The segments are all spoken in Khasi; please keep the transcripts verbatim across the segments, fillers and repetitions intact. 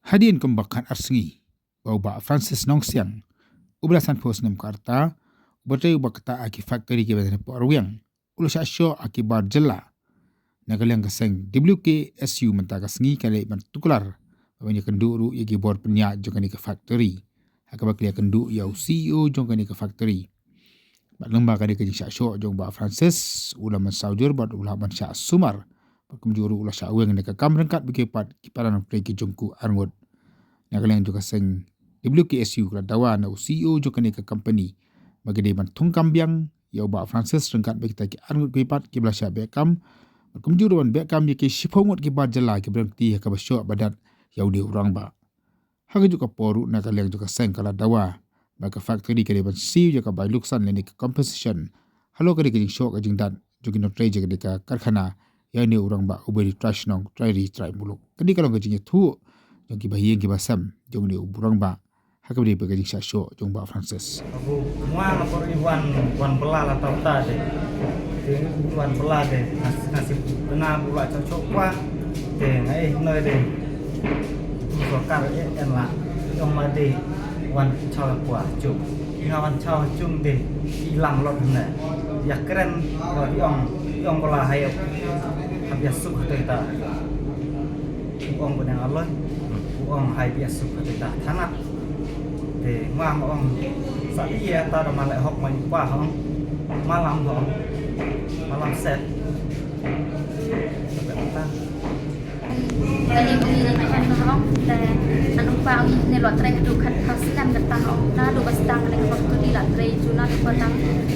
Hadien kumba khatar sngi ba u Bah Francis Nongsiang, uba la sanphew snem ka rta, uba trei uba ktah ha ki factory kiba don hapoh Rwiang, u la shah shoh ha ki bar jylla. Na ka liang ka seng W K S U mynta ka sngi ka leit ban tuklar ban ïakynduh ruh ïa ki bor pynïaid jong kane ka factory, ha kaba ki la ïakynduh ïa u C E O jong kane ka factory. Bad lyngba kane ka jingshah shoh jong u Bah Francis, u la mynsaw jur bad u la ban shah sumar, bad kumjuh ruh u la shah weng na ka kam ryngkat bad ki paid, ki para nongtrei ki jong u arngut. Na ka liang jong ka seng W K S U ka la dawa na u C E O jong kane ka company ba ki dei ban thungkam biang ïa u Bah Francis ryngkat bad kita ki arngut ki paid kiba la shah beh kam, bad kumjuh ruh ban beh kam ïa ki shiphew ngut ki bar jylla kiba don kti ha kaba shoh ba dat ïa une u rangbah. Ha kajuh ka por ruh, na ka liang jong ka seng ka la dawa ba ka factory ka dei ban siew ïa ka bai lutksan lane ka compensation halor kane ka jingshoh ka jingdat jong ki nongtrei jong kane ka karkhana ïa une u rangbah uba dei trai shnong, trai ri, trai muluk. Kane ka long ka jingïathuh jong kiba ïeng kiba sem jong une u rangbah ha kaba dei ba ka jingshah shoh jong u Bah Francis. Abu mua la por i wan, wan bela la tau ta de. Te wan bela de, ngas, ngas ip kena bula chok chok kwa. Te ngai noi de. Sorkar e en la, ong ma de wan chaw kwa chuk. Nga wan chaw chung de, i lang lot ne. Ïa kren wa i ong, i ong bela hai. Hap ïa suk te ta. U ong bneng aloi, u ong hai biasa ka te ta thanat. Te ma ma ong sa ïa ta da ma leh hok ma ïa pa hong. Malam hong. Malam set. Sampai petang. Kali ni ni kan hong te anu pa ong ne lo trei tu khat pas nam kata hong. Na do bas tang ne ko tu di la trei tu na ko tang.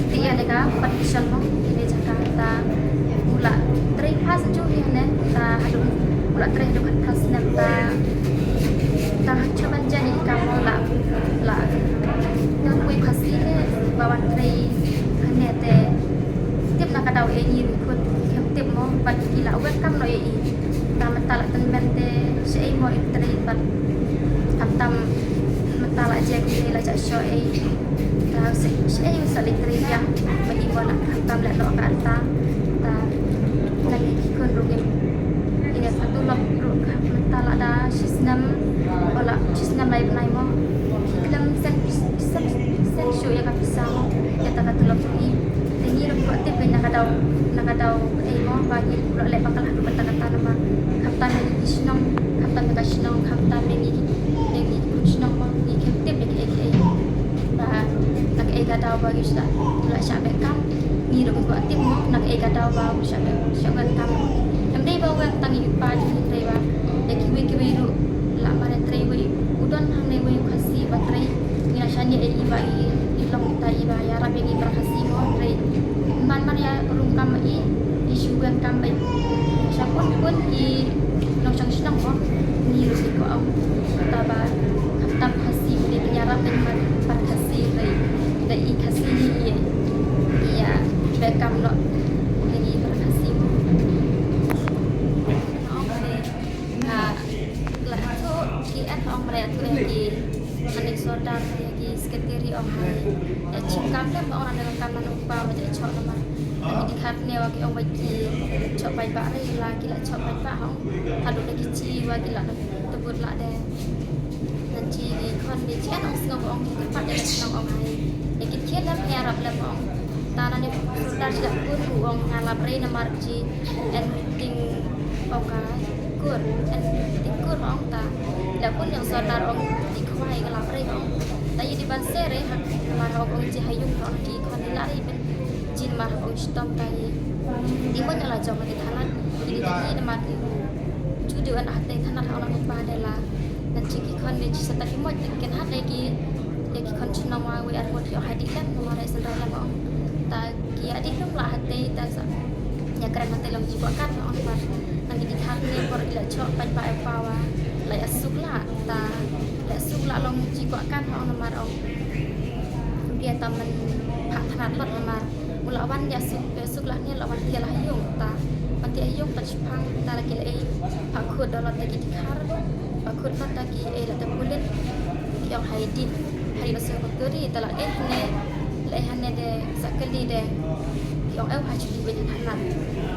Ti ïa ne ka pat shan hong. Ine jaka ta u la trei pas ju ïa ne ta haduh u la trei haduh khat phra snem ta, ta ha chaban jani ka mo la, la nang kui Khasi ne ba wan trei hane te tip na ka daw e ngi ruh khun khem tip mo bad ki la wet kam no e i ta mynta la tymmen te sha ei mo i trei bad kam tam mynta la je ki la ja sho ei. Ta se se yu sa li tri ya ma i wan a kam tam le lo ka ta. Ta na ki ki kun ru ki ine patu lok ru ka ta la da shisnem wala shisnem lai bnai mo. Ki klem sen sen sen shu ya ka pisa mo ya ta ka tulok i. Te ngi ru ko tip na ka daw na ka daw ei mo ba ngi lo le ba ka la ru ka ta ka ta na ma. Kam tam ngi ki shnong kam tam ka shnong kam tam ngi ki ngi ki shnong mo ngi ki tip ngi ki ei ki ei. Ba na kaei ka daw ba u la shah beh kam. Ngi ruh ngi kwah tip mo na kaei ka daw ba u shah beh shah beh kam. Em dei ba u tang ïa u pa jong ngi dei ba ïa kiwei kiwei ruh la mane trei wei u don hangne wei u Khasi ba trei. Ngi la shaniah ïa i ba i long ita i ba ïarap ïa ngi para Khasi mo trei. Man man ïa rum kam i i shu beh kam ba i sha pun pun i nongshong shnong mo. Ngi ruh ngi kwah ong ta ba kam tam Khasi mo dei ban ïarap ban mat para Khasi. Dei dei i Khasi i i ïa beh kam noh. Dei i para Khasi mo. Ong dei ha la tu ki an ong mara tu ki manik sordar ki sekretari ong hai. Ïa chim kam lem ong ana kam na nong pa ma jai chok nama. Ki dikhat ne wa ki ong ba ki chok bai ba re la ki la chok bai ba ong. Haduh da ki chi wa ki la tebut la de. Nan chi ki khon ni chi an ong sngap ong ki pat de sngap ong hai. Ïa ki khien lem ïa rap lem ong. Ta na ni sordar chi la pun ong nga la bre namar chi en ting ong ka kur en ting kur ong ta. La pun ïa sordar ong ti khwai ka la bre ong. Ta ïa di ban se re ha namar ong ong chi ha yung ong ti khon ni la re ben. Jin ma ong shitom ta i. Di mo la jong di thanat i di di na ma di. Ju di wan ah te thanat ong la pa de la. Nan chi ki khon de chi sa ta ki mo ken hat de ki. De ki khon chnong wa wi ar mo ki ong hai di lem mo rai sen rai lem ong. Ta ki adi lum la hat de ta sa. Ïa kren hat de long chi kwa kat ong pa. Nan ki di hat de por ila chok pan pa pa wa. La ïa suk la ta. La suk la long chi kwa kat ong namar ong. Bia ta man pha thanat lot namar. U la wan ïa suk, ïa suk la ne la wan ïa la ha yung ta. Wan ïa ha yung ta chipang ta la ki la ei. Pha khut da lot ta ki dikhar. Pha khut lot ta ki ei la ta pulit. Ki ong hai di. Hai la suk bakuri ta la eh ne. La eh ne de sa kali de. Ki ong eh ha chuli be thanat.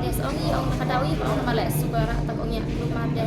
De sa ong i ong ka dawi ong ma la suk ra ta ong ïa lu ma de.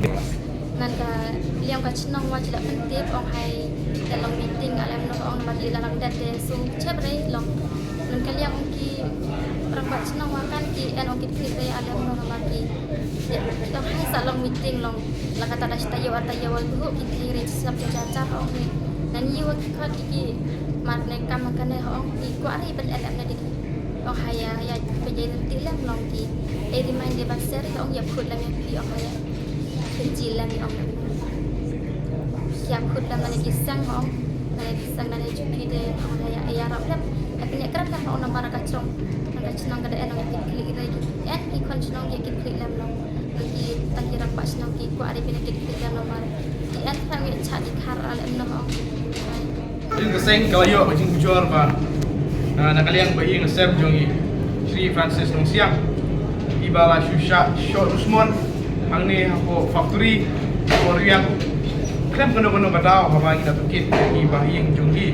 Nan ka liang ka chnong wa jila pyntip ong hai da long meeting alem no ong ma ki la lang dat de sung chep re long. Nan ka liang ong ki rang ba chnong wa kan ki en ong ki kri re alem no ma ki. Ya, long hai sa long meeting long la kata da sta yawa ta yawa hu ki kri re sap ja ja ong ni. Nan yi wa ki khot ki mar ne kam ka ne ong ki kwari ben alem na di. Ong haya ya pejai nanti lem long ki. Eh, remind dia ban share ong ya khut lem ya pi ong haya. Pejai lem ya ong. Ya khut lem nani ki sang ong. Nani ki sang nani jupi de ong haya ya rap lem. Tapi ne kerap lem ong nambar ka chong. Nang ka chnong ka da en ong ya kit klik rai ki. En ki khon chnong ya kit klik lem long. Nang ki tang ki rap pa chnong ki kwa ari pina kit klik lem nambar. Ki en tang ya cha di khar lem no ong. Ka seng ka la ïoh ka jingujor ba, ah, na ka liang ba ïing sem jong i Shri Francis Nongsiang, i ba la shu shah shot dusmon hangne hapoh factory, hapoh riang. Khlem kano kano ka daw haba ngi la tohkit ïa i ba ïing jong i.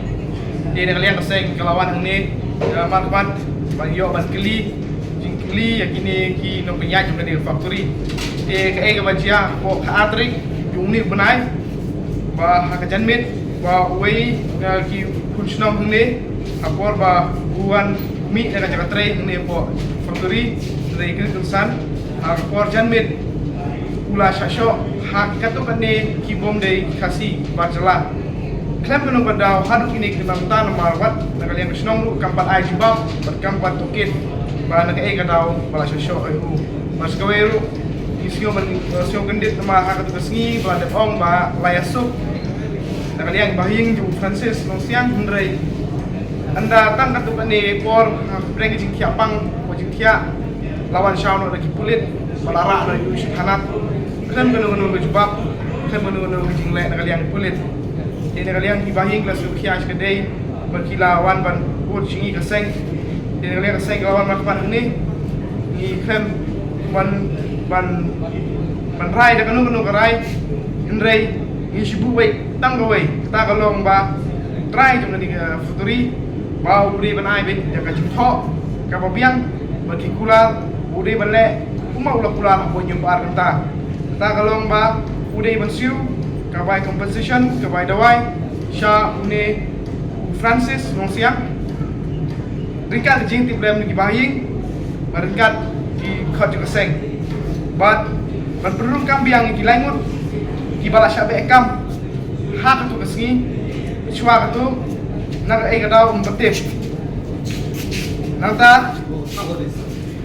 Te na ka liang ka seng ka la wan hangne, ah, markhmat ban ïoh ban kylli jingkylli ïa kine ki nongpynïaid jong kane ka factory. Te kaei kaba jia hapoh ka ar tarik jong une u bnai, ba ha ka janmiet ba uwei na ki khun shnong hangne, ha por ba u wan mih na ka jaka trei hangne hapoh factory, trei kri kynsan, ha ka por janmiet u la shah shoh ha ki katto katne ki bym dei ki Khasi bar jylla. Khlem kano ka daw haduh kine ki nangta namar wat na ka liang ka shnong ruh kam pat ai jubab bad kam pat tohkit ba na kaei ka daw ba la shah shoh ïa u. Bad sa kawei ruh ngi sngew ban, eh, sngew kyndit namar ha katu ka sngi ba la dep ong ba la ïasuk na ka liang ba ïing jong u Francis Nongsiang, hynrei ynda tang katu kane por, ha pdeng ka jingthiah pang, ka jingthiah, la wan shaw noh da ki pulit ba la rah noh ïa u sha thana. Khlem kano kano ka jubab, khlem kano kano ka jingleh na ka liang ki pulit. Te na ka liang ki bahaïing ki la sngewkhia shikatdei bad ki la wan ban bud sha ngi ka seng. Te na ka liang ka seng ka la wan markhmat hangne. Ngi khlem ban, ban, ban rai da kano kano ka rai. Hynrei ngi shu buh wei tang kawei, kata ka long ba u trai jong kane ka factory ba u dei ban ai beit ïa ka jingthoh kaba biang bad ki kular, u dei ban leh kumba u la kular hapoh hynñiewphew ar kynta. Kata ka long ba u dei ban siew ka bai compensation, ka bai dawai sha une u Francis Nongsiang ryngkat ka jingtip lem na ki bahaïing bad ryngkat ki khot jong ka seng. Bad ban pynrung kam biang ïa ki lai ngut kiba la shah beh kam ha katu ka sngi, shuwa katu na kaei ka daw ym pat tip. Nangta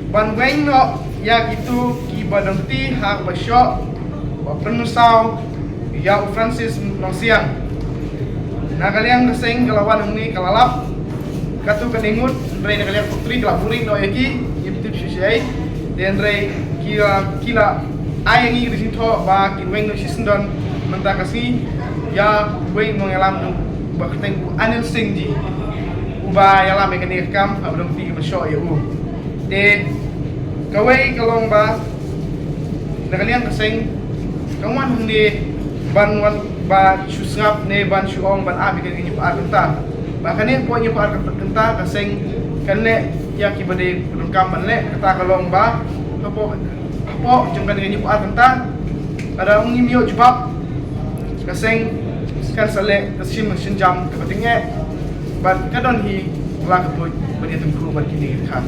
ban weng noh ïa kitu kiba don kti ha kaba shoh ba pynsaw ïa u Francis Nongsiang. Na ka liang ka seng ka la wan hangne ka la lap katu ka ngut, hynrei na ka liang factory ka la buhrieh noh ïa ki, ngim tip shuh shuh ei. Te hynrei ki la, ki la ai ïa ngi ka jingthoh ba kin weng noh shisyndon mynta ka sngi ïa uwei u nongïalam jong u ba kyrteng u Anil Singh ji, uba ïalam ïa kane ka kam haba don kti kiba shoh ïa u. Te kawei ka long ba na ka liang ka seng ka wan hangne ban wan ban shu sngap ne ban shu ong ban ap ïa kane ka hynñiewphew ar kynta. Ba kane hapoh hynñiewphew ar kynta ka seng kan leh ïa kiba dei ba donkam ban leh, kata ka long ba hapoh, hapoh jong kane ka hynñiewphew ar kynta lada ngim ïoh jubab ka seng kan sa leh ka shim ka shinjam kaba tyngeh bad ka don hi la ka buit ban ïatynrung bad kine ki dkhar.